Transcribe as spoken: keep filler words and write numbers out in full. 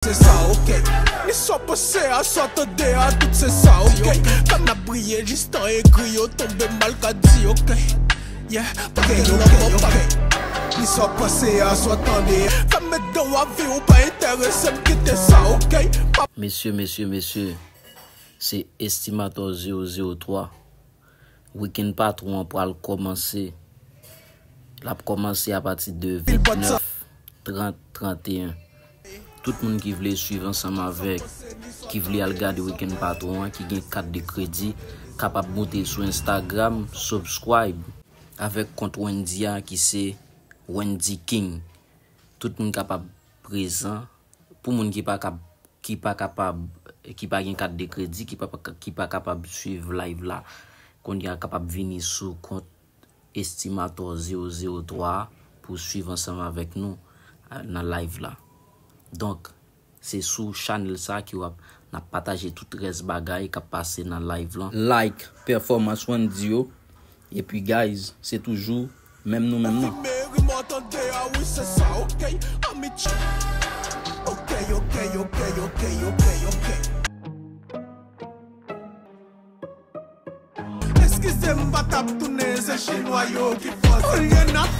Se sa, ok. Ni sa w panse a, sa w tande a, tout se sa, ok. Fè m ap briye jistan egri yo tonbe mal ka di, ok. Yeah, pa gen lòt mò pa gen. Ni sa w panse a, sa w tande a. Fè m met dan w avi ou pa enterese m, kite sa, ok. Pa Mesye, mesye, mesye, se Estimator zewo zewo twa. Weekend Patwon an pral kòmanse. L ap kòmanse apati de vennèf, trant, tranteyen. Tout moun ki vle swiv ansanm avèk, ki vle al gade Weekend Patwon an, ki gen kat de kredi, kapab moute sou Instagram, subscribe avèk kont Wendy a ki se Wendy King. Tout moun kapab prezan. Pou moun ki pa kab, ki pa kapab, ki pa gen kat de kredi, ki pa, ki pa kapab swiv live la, kounye a kapab vini sou kont Estimator zewo zewo twa pou swiv ansanm avèk nou, a, nan live la. Donk, se sou chanèl sa ki w ap, n ap pataje tout rès bagay k ap pase nan live lan. Like pèfòmans Wendy yo. Epi, guys, se toujou menm nou menm nan. Meri mò tande a wi, se sa, ok. Ami ch-, ok, ok, ok, ok, ok, ok. Eskize m, pa t ap tounen, se chinwa yo ki fòse. Olye n ap